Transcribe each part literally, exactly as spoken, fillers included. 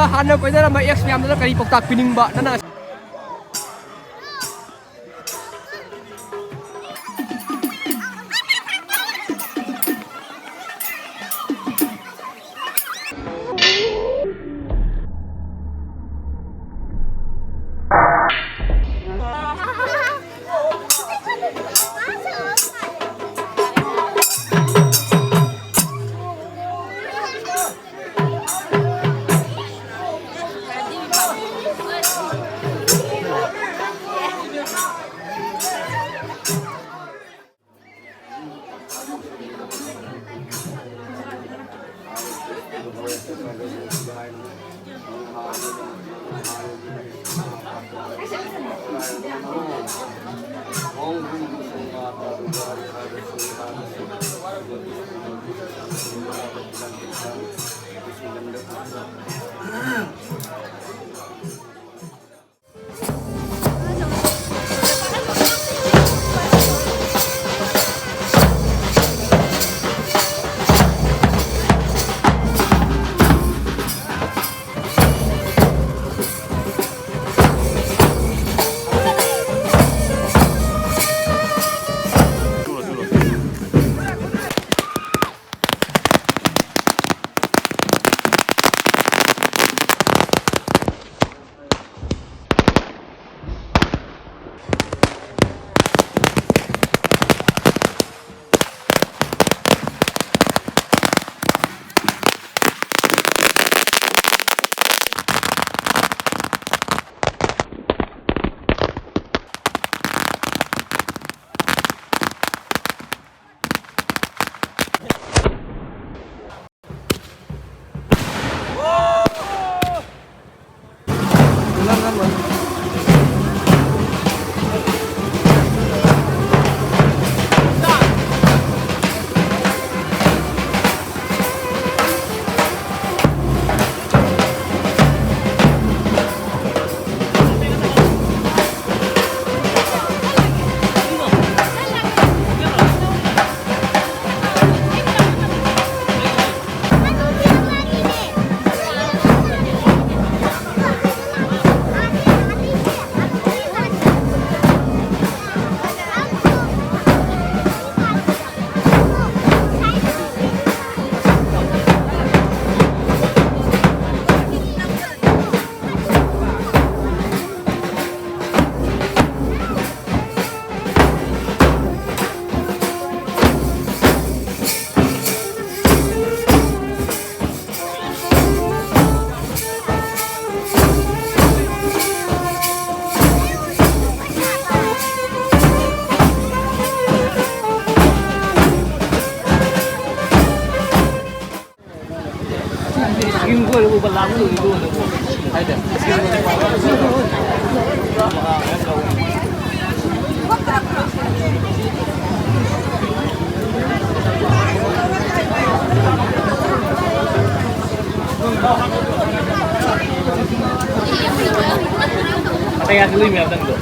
ꯍꯥꯟꯅ ꯀꯣꯏꯅꯔꯝꯕ ꯑꯦꯛꯁ ꯃꯌꯥꯝꯗꯨꯗ ꯀꯔꯤ ꯄꯥꯎꯇꯥꯛ ꯄꯤꯅꯤꯡꯕ ꯅꯪꯅ?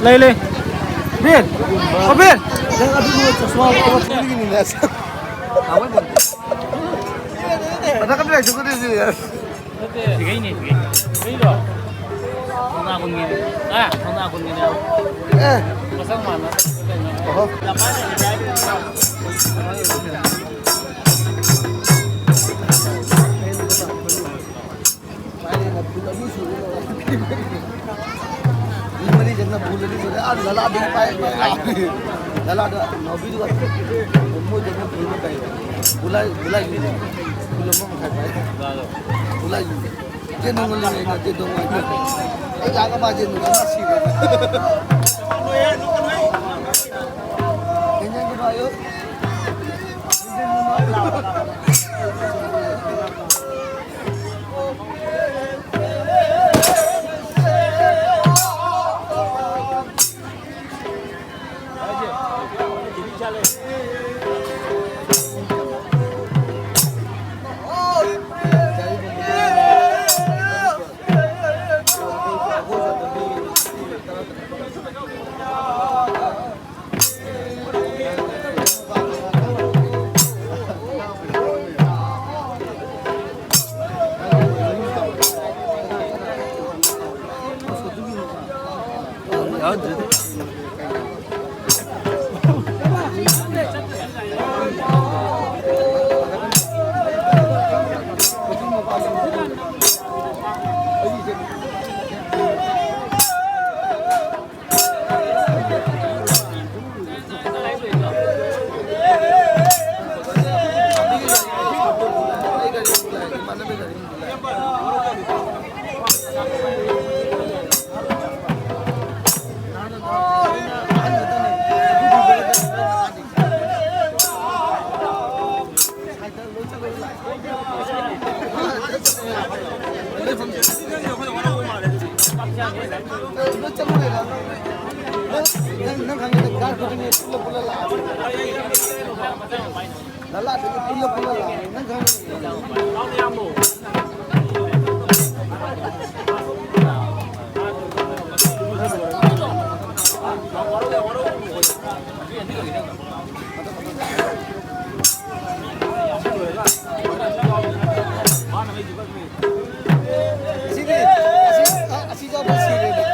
ꯂꯩ, ꯂꯩ꯫ ꯕꯤꯔ! ꯑꯣ, ꯕꯤꯔ! ꯅꯪ ꯑꯗꯨ ꯅꯣꯏ ꯆꯁꯃꯥ ꯑꯃ ꯄꯨꯔꯒꯤꯅꯤꯅꯦ꯫ ꯑꯗ ꯀꯝ ꯂꯩ, ꯁꯨ ꯀꯔꯤ ꯁꯤ? ꯅꯠꯇꯦ, ꯁꯤꯒꯩꯅꯦ, ꯁꯤꯒꯩ꯫ ꯁꯤꯒꯩꯔꯣ? ꯊꯣꯡꯅꯥ ꯀꯨꯟꯒꯤꯅꯦ꯫ ꯑ, ꯊꯣꯡꯅꯥ ꯀꯨꯟꯒꯤꯅꯦ꯫ ꯑꯦ꯫ ꯃꯁꯛ ꯃꯥꯟꯅ꯫ ꯑꯣꯍꯣ꯫ ꯃꯥꯏꯔꯦꯟꯅ ꯐꯨꯜ ꯑꯅꯤ ꯁꯨꯔꯦ꯫ ꯃꯤ ꯃꯔꯤ ꯆꯪꯅ ꯐꯨꯜ ꯑꯅꯤ ꯁꯨꯔꯦ꯫ ꯑꯥ, ꯂꯂꯥꯗꯒꯤ ꯄꯥꯏ, ꯄꯥꯏ ꯂꯥꯛꯑꯦ꯫ ꯂꯂꯥꯗ ꯅꯥꯎꯕꯤꯗꯨꯒ ꯃꯣꯏꯗ ꯑꯃꯨꯛ ꯐꯨꯜ ꯑꯃ ꯄꯥꯏ꯫ ꯐꯨꯜ ꯍꯥꯏ-, ꯐꯨꯜ ꯍꯥꯏꯁꯤꯅꯦ꯫ ꯐꯨꯜ ꯑꯃ ꯃꯈꯥꯏ ꯄꯥꯏ꯫ ꯐꯨꯜ ꯍꯥꯏꯁꯤꯅꯦ꯫ ꯆꯦꯟꯗꯣꯡ ꯂꯩꯔꯦ, ꯆꯦꯟꯗꯣꯡ ꯂꯩꯔꯦ꯫ ꯑꯩ ꯂꯥꯛꯑꯒ ꯃꯥ ꯆꯦꯟꯗꯣꯡ ꯃꯥ ꯁꯤꯔꯦ꯫ ꯀꯩ ꯏꯟꯖꯥꯡ ꯆꯥꯕ ꯍꯥꯏꯌꯣ? ꯅꯪ, ꯅꯪ, ꯅꯪ ꯈꯪꯉꯦꯗ, ꯒꯥꯔ ꯈꯨꯗꯤꯡꯒꯤ ꯄꯨꯜꯂ ꯄꯨꯜꯂ ꯂꯥꯛꯑꯕꯅꯤ꯫ ꯂꯂꯥꯗꯒꯤ ꯄꯨꯜꯂ ꯄꯨꯜꯂ ꯂꯥꯛꯑꯕꯅꯤ꯫ ꯅꯪ ꯈꯪꯉꯦ꯫ ꯑꯁꯤꯗꯤ, ꯑꯁꯤ, ꯑ-, ꯑꯁꯤ ꯆꯥꯕ ꯁꯤꯔꯦꯗ꯫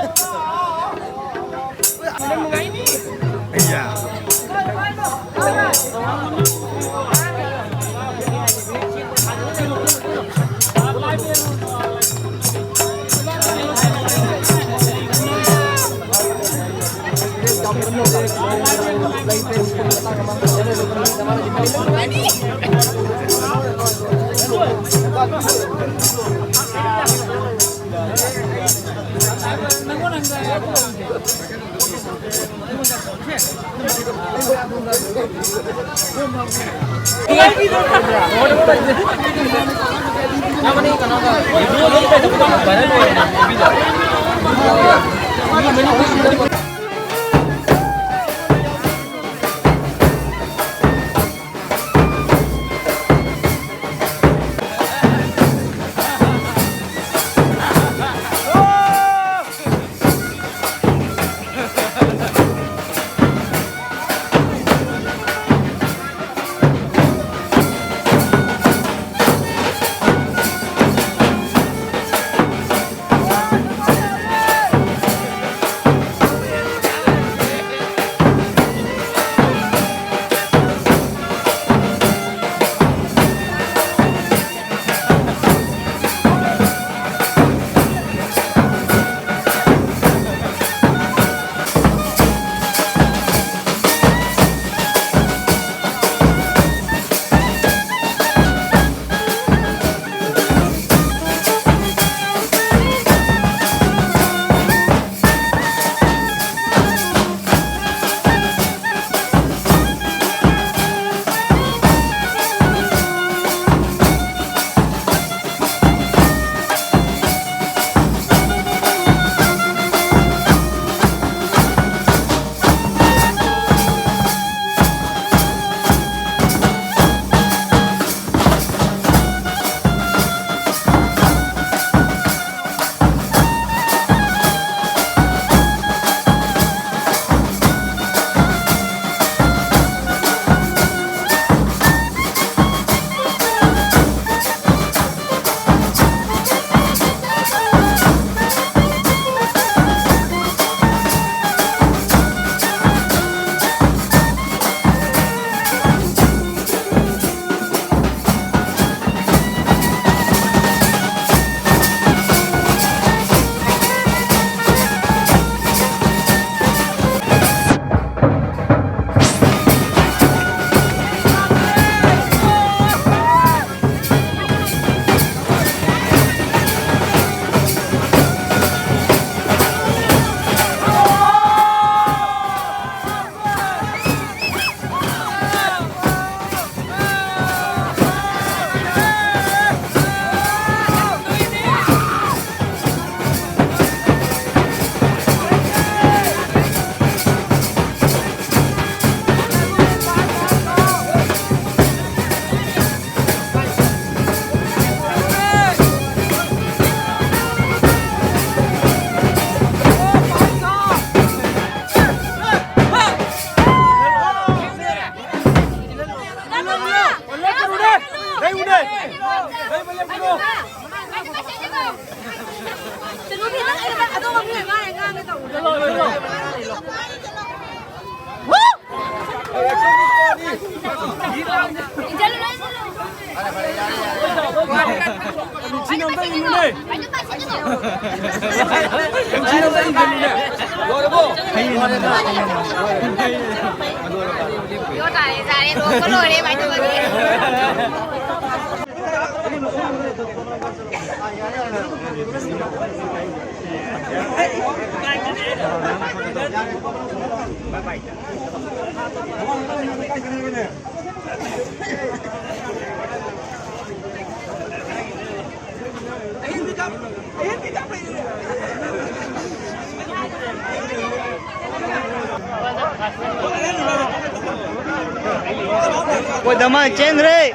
ꯍꯣꯏ, ꯗꯃꯥꯟ ꯆꯦꯟꯈ꯭ꯔꯦ꯫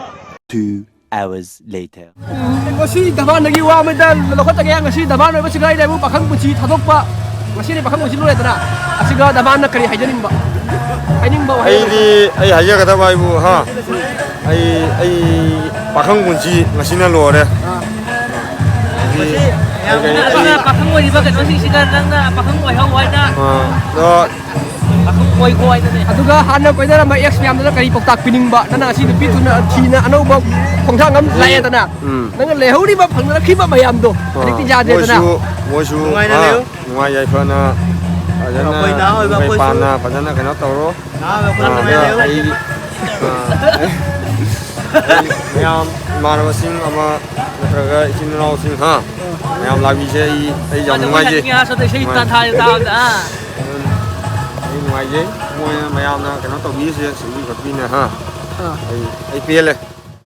Two hours later. ꯉꯁꯤ ꯙꯃꯥꯟꯗꯒꯤ ꯋꯥ ꯑꯃꯗ ꯂꯧꯈꯠꯆꯒꯦ꯫ ꯉꯁꯤ ꯙꯃꯥꯟ ꯑꯣꯏꯕ ꯁꯤꯒꯥꯏ ꯂꯩꯕꯨ ꯄꯥꯈꯪ ꯄꯨꯟꯁꯤ ꯊꯥꯗꯣꯛꯄ꯫ ꯉꯁꯤꯗꯤ ꯄꯥꯈꯪ ꯄꯨꯟꯁꯤ ꯂꯣꯏꯔꯦꯗꯅ꯫ ꯑꯁꯤꯒ ꯙꯃꯥꯟꯅ ꯀꯔꯤ ꯍꯥꯏꯖꯅꯤꯡꯕ? ꯍꯥꯏꯅꯤꯡꯕ ꯋꯥꯍꯩ ꯑꯃ꯫ ꯑꯩꯗꯤ, ꯑꯩ ꯍꯥꯏꯖꯒꯗꯕ ꯍꯥꯏꯕꯨ, ꯍꯥ? ꯑꯩ, ꯑꯩ ꯄꯥꯈꯪ ꯄꯨꯟꯁꯤ ꯉꯁꯤꯅ ꯂꯣꯏꯔꯦ꯫ ꯑꯥ꯫ ꯍꯥꯏꯗꯤ, ꯃꯁꯤ ꯀꯩ ꯀꯩ ꯑꯗꯨꯅ ꯑꯩ ꯄꯥꯈꯪ ꯑꯣꯏꯔꯤꯕ ꯀꯩꯅꯣꯁꯤꯡꯁꯤꯒ ꯅꯪꯅ ꯄꯥꯈꯪ ꯑꯣꯏꯍꯧ ꯍꯥꯏꯅ꯫ ꯑꯥ, ꯑꯗꯣ ꯑꯗꯨꯒ ꯍꯥꯟꯅ ꯀꯣꯏꯅꯔꯝꯕ ex ꯃꯌꯥꯝꯗꯨꯅ ꯀꯔꯤ ꯄꯥꯎꯇꯥꯛ ꯄꯤꯅꯤꯡꯕ? ꯅꯪꯅ ꯉꯁꯤ ꯅꯨꯄꯤ ꯊꯨꯅ ꯊꯤꯅ ꯑꯅꯧꯕ ꯈꯣꯡꯊꯥꯡ ꯑꯃ ꯂꯥꯛꯑꯦꯗꯅ꯫ ꯎꯝ꯫ ꯅꯪꯅ ꯂꯩꯍꯧꯔꯤꯕ ꯐꯪꯅꯔꯛꯈꯤꯕ ꯃꯌꯥꯝꯗꯣ ꯑꯥ, ꯍꯧꯖꯤꯛꯇꯤ ꯌꯥꯗ꯭ꯔꯦꯗꯅ꯫ ꯃꯣꯏꯁꯨ, ꯃꯣꯏꯁꯨ, ꯅꯨꯡꯉꯥꯏꯅ ꯑꯥ, ꯂꯩꯌꯨ꯫ ꯅꯨꯡꯉꯥꯏ ꯌꯥꯏꯐꯅ ꯐꯖꯅ ꯑꯩꯈꯣꯏ ꯅꯍꯥ ꯑꯣꯏꯕ ꯌꯨꯝ ꯀꯩ ꯑꯩꯈꯣꯏꯁꯨ ꯄꯥꯟꯅ ꯐꯖꯅ ꯀꯩꯅꯣ ꯇꯧꯔꯣ꯫ ꯅꯍꯥ ꯑꯣꯏꯕ ꯑꯩꯈꯣꯏꯁꯨ ꯑꯥ, ꯅꯨꯡꯉꯥꯏꯅ ꯑꯗ ꯂꯩꯌꯨ꯫ ꯑꯩ, ꯑꯥ, ꯑꯩ ꯃꯌꯥꯝ ꯏꯃꯥꯟꯅꯕꯁꯤꯡ ꯑꯃ ꯅꯠꯇ꯭ꯔꯒ ꯏꯆꯤꯟ ꯏꯅꯥꯎꯁꯤꯡ, ꯍꯥ? ꯃꯌꯥꯝ ꯂꯥꯛꯄꯤꯁꯦ꯫ ꯑꯩ, ꯑꯩ ꯌꯥꯝ ꯑꯗꯣ ꯃꯣꯏ ꯅꯨꯡꯉꯥꯏꯖꯩ꯫ ꯍꯟꯅꯤꯡꯉꯦ ꯍꯥꯏꯔꯁꯨ ꯑꯗꯣ ꯏꯁꯩ ꯅꯨꯡꯉꯥꯏ-, ꯇꯥꯟꯊꯥꯔꯦ ꯇꯥꯕꯗ, ꯑꯥ꯫ ꯑꯗꯨꯝ ꯑꯩ ꯅꯨꯡꯉꯥꯏꯖꯩ꯫ ꯃꯣꯏꯅ ꯃꯌꯥꯝꯅ ꯀꯩꯅꯣ ꯇꯧꯕꯤꯔꯤꯁꯦ, ꯁꯤꯟꯕꯤ ꯈꯣꯠꯄꯤꯅ, ꯍꯥ? ꯑꯥ꯫ ꯑꯩ, ꯑꯩ ꯄꯦꯜꯂꯦ꯫